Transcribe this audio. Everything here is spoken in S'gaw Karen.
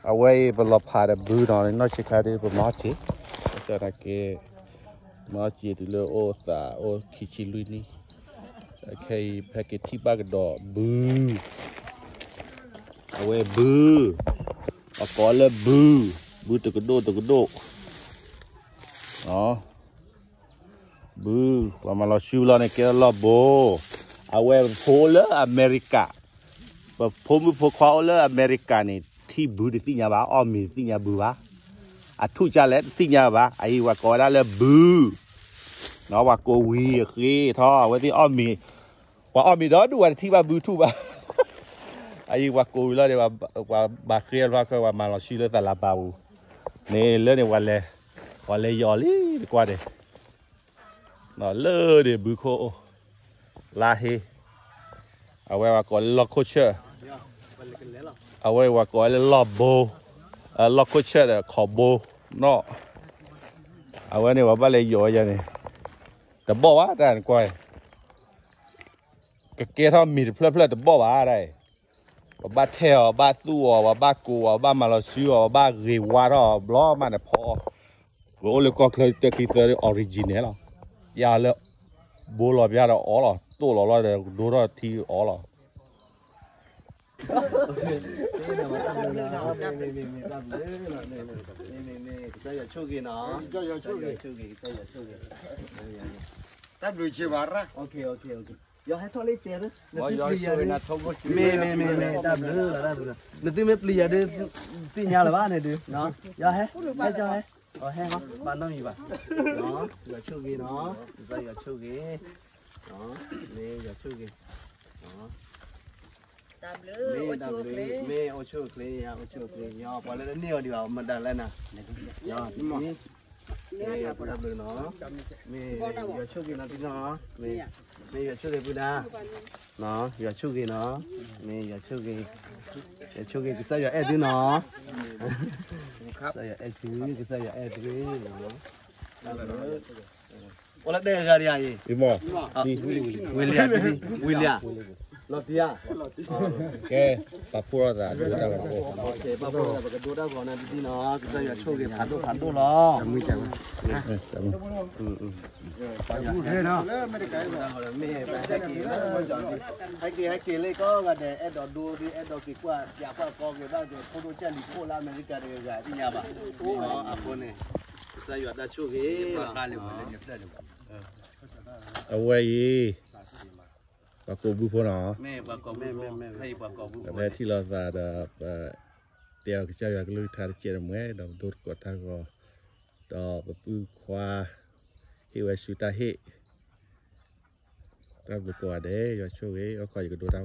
အဝဲအံၤပလီၤဖးဒီးဘုနီၤ နီၢ်ဆံးခါဒ်ပမၤအီၣ်စ့ၢ်, ကဲ မၤအီၣ်စ့ၢ်တုၤလၢအိၣ်သးအိၣ်ခံဆံလွံၢ်နံၣ်, ခဲအံၤ ဖဲက့ၤထံၣ်ဘၣ်ကဒီးဘု, အဝဲဘု, အကိးလၢဘု, ဘုတကဒိၣ်တကဒိၣ်, ဘု, ပှၤမၤလီၤဆူလီၤန့ၣ် ကဲလီၤဘိ, အဝဲဖိလၢအမဲရကၤ, ပဖိမုၣ်ဖိခွါအိၣ်လၢအမဲရကၤန့ၣ် ထံၣ်ဘုတသ့ၣ်ညါဘၣ်, အီၣ်မ့ၤတသ့ၣ်ညါဘုဘၣ်, အထူၣ်ကလဲၣ်တသ့ၣ်ညါဘၣ်, အအံၤပှၤကိးဝဲဒၣ်လၢဘု, ပှၤကိးဝံၤအဃ့ထီၣ် အဝဲသ့ၣ်အီၣ်မ့ၤ, ပှၤအီၣ်မ့ၤဒီဒူၣ် ပှၤတထံၣ်ဘၣ်ဘုထူၣ်ဘၣ်, အအံၤပှၤကိးဝံၤလီၤဒီး ပှၤဘၣ်ဃ့အလီၢ်ခဲ ပှၤမၤလီၤဆူလၢသးလၤပာ်ပူၤ, န့ၣ်လၢန့ၣ် ပှၤလဲၤယီၤလံတကွၢ်န့ၣ် လၢန့ၣ်ဘုခိၣ်အိၣ်, လါဟ့, အဝဲပှၤကိးလၢလီၢ်ခိၣ်ဆၢၣ်, အဝဲပှၤကိးလၢလီၢ်ဘိ, လီၢ်ခိၣ်ဆၢၣ်ဒီးခိးဘိနီၣ်, အဝဲန့ၣ်ပှၤဘၣ်လဲၤယီၤဝဲယၤန့ၣ်, တဘီၣ်ဘၣ်တၢ်နကွၢ်, ကကဲထီၣ်မ့ၤတဖျၢၣ်ဖျၢၣ်တဘီၣ်ဘၣ်တၢ်အံၤ, ပဘၣ်ထဲအီၤ ဘၣ်သူၣ်အီၤ ပဘၣ်ကိးအီၤ ပဘၣ်မၤလီၤဆူအီၤ ပဘၣ်ဂ့ၤဝါထီၣ်အီၤ ဘျီမးန့ၣ်ဖီအီၤ, ပအိၣ်လၢကီၢ်ချၢတၢ်ခံသၢ original လီၤ, ယၤလၢ ဘိလီၤပျၢ်ဒီးအီလီၤ တိၢ်လီၤလီၤဒီးကဒိထီၣ်ထံအီလီၤ ကစၢ်ယွၤဆိၣ်ဂ့ၤနီၤ, ကစၢ်ယွၤဆိၣ်ဂ့ၤ, ကစၢ်ယွၤဆိၣ်ဂ့ၤ, တၢ်ဘျုးဆံးဘၣ်ရၣ်, ယဟဲထီၣ်လၢတဲ, မ့ၢ်မ့ၢ်မ့ၢ်မ့ၢ် တၢ်ဘျုးလီၤတၢ်ဘျုးလီၤ, နသုမ့ၢ်ပျံၤယၤဒုး, သ့ၣ်ညါလၢၤဘၣ်န့ၣ်ဒုး, ယဟဲ, ဟဲကၠီဟဲ, အဟဲဟီ, ဘၣ်နီတမံၤဘၣ်, ယွၤဆိၣ်ဂ့ၤနီၤ, ကစၢ်ယွၤဆိၣ်ဂ့ၤ, မ့ၢ်ယွၤဆိၣ်ဂ့ၤ မ့ၢ်တၢ်ဘျုး, မ့ၢ်အိၣ်ဆူၣ်အိၣ်ချ့, အိၣ်ဆူၣ်အိၣ်ချ့, ယပှၤလၢတန့ၢ်အီၤဒံးဘၣ် မတၤလဲၣ်နၤ, ယမ့ၢ်တၢ်ဘျုးနီၤ, မ့ၢ်ယွၤဆိၣ်ဂ့ၤနီၤတံၢ်နီၤ, မ့ၢ်ယွၤဆိၣ်ဂ့ၤပုၢ်ဒၣ်, ယွၤဆိၣ်ဂ့ၤနီၤ, မ့ၢ်ယွၤဆိၣ်ဂ့ၤ, ယွၤဆိၣ်ဂ့ၤ ကစၢ်ယွၤအဲၣ်သုနီၤ, ကစၢ်ယွၤအဲၣ်သု, ကစၢ်ယွၤအဲၣ်သု, အိၣ်လၢတဲဂၤဒံးဧါအံၤ, ဝံၤလံဧါ, ဝံၤလံဧါ, လီၤတံၢ်ဧါ, ကဲ, ပာ်ဖှိၣ်လိာ်သး, ပာ်ဖှိၣ်လိာ်သး ပကဒိတၢ်ဂီၤနၤတံၢ်နီၤ, ကစၢ်ယွၤဆိၣ်ဂ့ၤဖးဒိၣ်ဖးဒိၣ်လီၤ, မ့ၢ်, ဟဲက့ၤဟဲက့ၤလၢကိးဂၤဒဲး အဲၣ်ဒိးဒိ အဲၣ်ဒိးက့ၤကွၢ် ပျးကွၢ်ကီက့ၤဘၣ်က့ၤ ဖိဒိၣ်ကၢ်လံၤခိၣ်လၢအမဲရကၤတဂၤဂၤသ့ၣ်ညါဘၣ်, အဃိန့ၣ်, ကစၢ်ယွၤတၢ်ဆိၣ်ဂ့ၤ, အဝဲအံၤ, ပှၤကိးဘုဖိနီၤ, ပှၤကိးဘုဖိ, ပထံၣ်လိာ်သးဒီး, တဲအီၤကစၢ်ယွၤကလုၢ်ကထါတကဲးတမှဲၤ ဒီးပဒိသကိးတၢ်ဂီၤ, ဒီးပပုၢ်ခွါ, ဟ့ၣ်ဝဲဆူတၢ်ဟ့ၣ်, တၢ်ဘျုးကိးဂၤဒဲး ယွၤဆိၣ်ဂ့ၤ, အခီယကဒိတၢ်